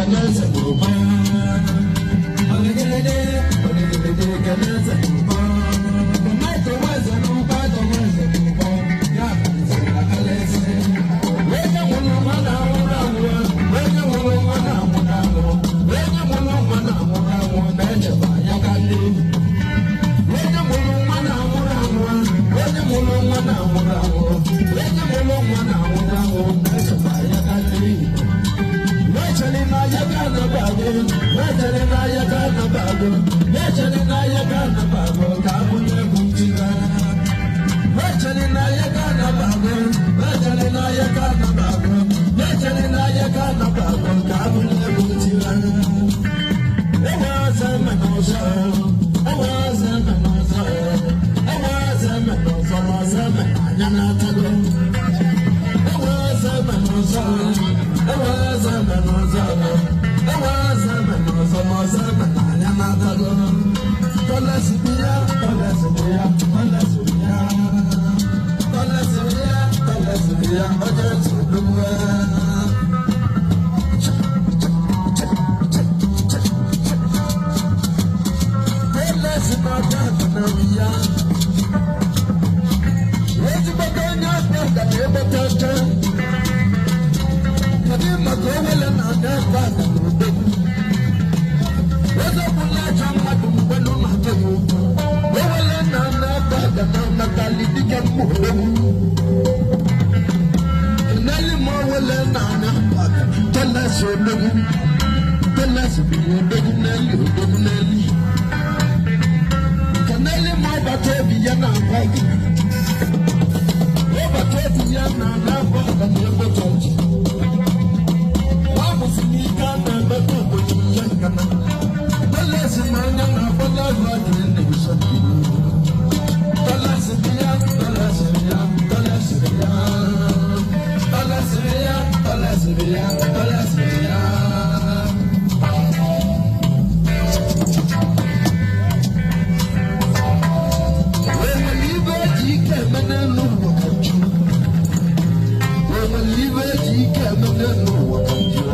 Keneze n'ụba. Oligilide, oligilide, keneze n'ụba. Tomato weze n'ụba, tomato n'ụba. Ya bụ alaeze. Onye mụrụ nwa na-anwụrụ anwụ, onye mụrụ nwa na-anwụrụ anwụ, onye mụrụ nwa na-anwụrụ anwụ, na-echekwa ya ka ndị. Onye mụrụ nwa na-anwụrụ anwụ, onye mụrụ nwa na-anwụrụ anwụ, onye mụrụ nwa na-anwụrụ anwụ, na-echekwa ya ka ndị. Wechere na ya ga na-abago, wechere na ya ga na-abago, wechere na ya ga na-abago, ka abụnye egwu ntiga. Wechere na ya ga na-abago, wechere na ya ga na-abago, wechere na ya ga na-abago, ka abụnye egwu ntiga. Ewe ọzọ eme n'ọzọ, ewe ọzọ eme n'ọzọ, ewe ọzọ eme n'ọzọ, ọzọ eme n'anya na-atago. Ewe ọzọ eme n'ọzọ, ewe ọzọ eme n'ọzọ, ewe ọzọ eme n'ọzọ, ọzọ eme n'anya na-atago. Tọ́lẹ̀sì bíyá, tọ́lẹ̀sì bíyá, tọ́lẹ̀sì bíyá, tọ́lẹ̀sì bíyá, tọ́lẹ̀sì bíyá, ọjọ́ ìtùdúgbò ẹ̀. Tọ́lẹ̀sì náà dáàbò náà wíyá. Ezigbote onye ọbịa gara ebe tete. Kedu maka owele na ada ebe a gara odogwu? Ezegbula ajọ mmadụ mgbe nụ na-atọ ya ụtọ. Owele na ada ebe a gara natali dike mma odogwu. Keneli ma owele na ada ebe a gara telesi odogwu. Telesi bụ odogwu n'eli odogwu n'eli. Keneli ma ọbata obi ya na-agwa gị. Ọbata obi ya na-ana abụ aga na-egbe chọọchị. Ọ bụzi n'ike a na-emeta obodo ihe nkana. Telesi na anya na-agbada ahụ adịrị na-eso. Telesi dị ya, telesi dị ya, telesi dị ya. Telesi dị ya, telesi dị ya, telesi dị ya. Enwere ibe eji ike eme n'elu ụwa ka nju. Enwere ibe eji ike eme n'elu ụwa ka nju.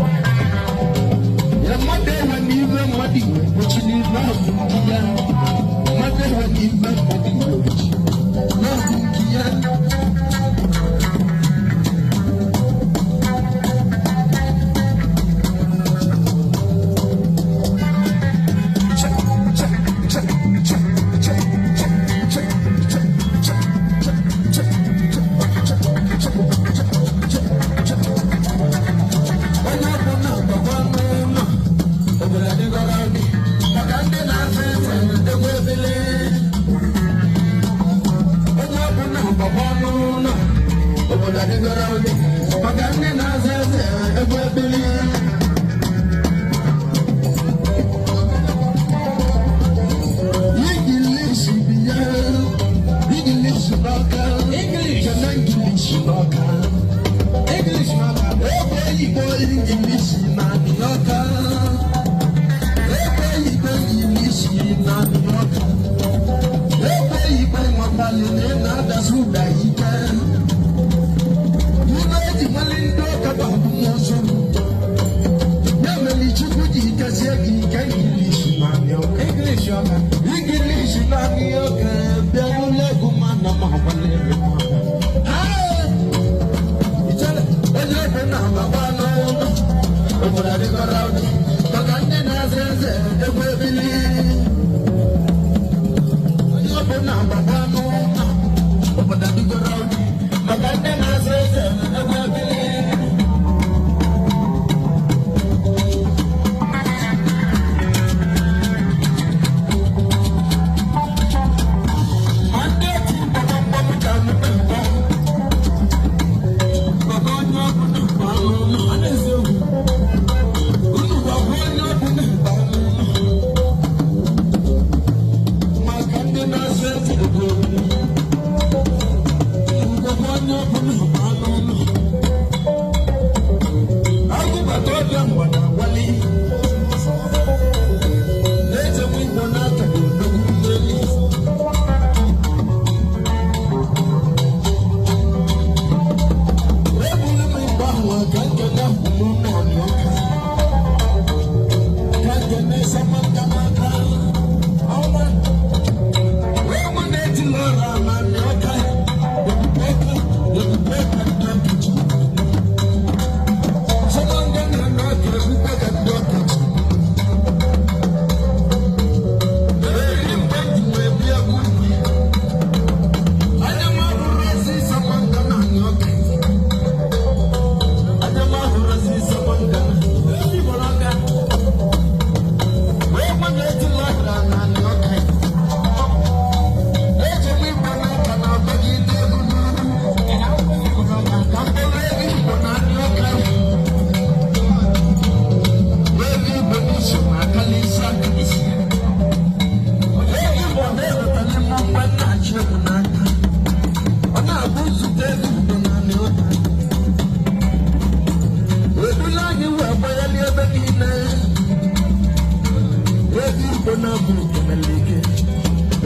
Igbo na-abụ keneleke.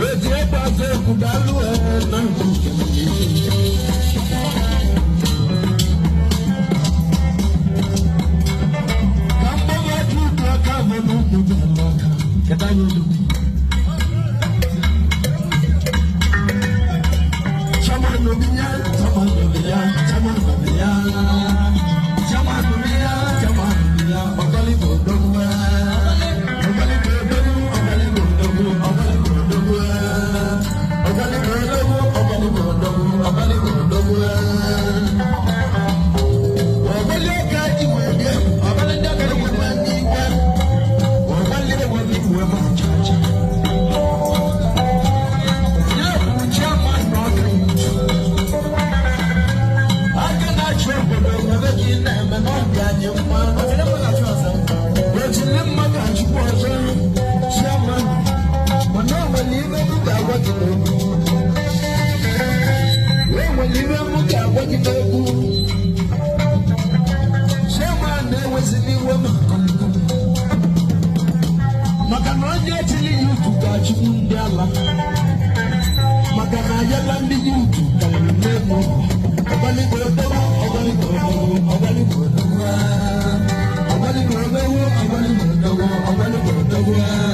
Eji ebe azụ egwu daalụ na mbụ keneleke. Ka mgbanwe dị ụtọ aka bụ n'ụkwụ dị ala aka. Kedu anya olu? Chairman Obiya, Chairman Obiya, Chairman Obiya. Chairman Obiya, Chairman Obiya, Ọ̀gálígbò Odogwu. Ọ̀gálígbò Odogwu, Ọ̀gálígbò Odogwu, Ọ̀gálígbò Odogwu. Ọ̀gálígbò Odogwu, Ọ̀gálígbò Odogwu, Ọ̀gálígbò Odogwu. Ọ̀gálí ọ̀gá ìwé dé, ọ̀gálí ndí ọ̀gá ìwé ndị ìwé. Ọ̀gálí ewe ndị ìwé ma chacha. Ya bụ chairman na ọka iwu. Aka na-achị obodo nwere gị na-eme na ọ dị anyị mma. Ejiri mma ka Chukwu ọzọ chairman, mana o nwere ibe m ga-agwa gị n'okwu. O nwere ibe m ga-agwa gị n'okwu. Chairman na-ewezili iwe ma kọmkọm. Maka na onye echili ya utu ga-achịkwu ndị ala. Maka na ayala ndị ya utu karịrị n'ego. Ọgbaligbo odogwu, ọgbaligbo odogwu, ọgbaligbo odogwu, ah. Ọgbaligbo odogwu, ọgbaligbo odogwu, ọgbaligbo odogwu, ah.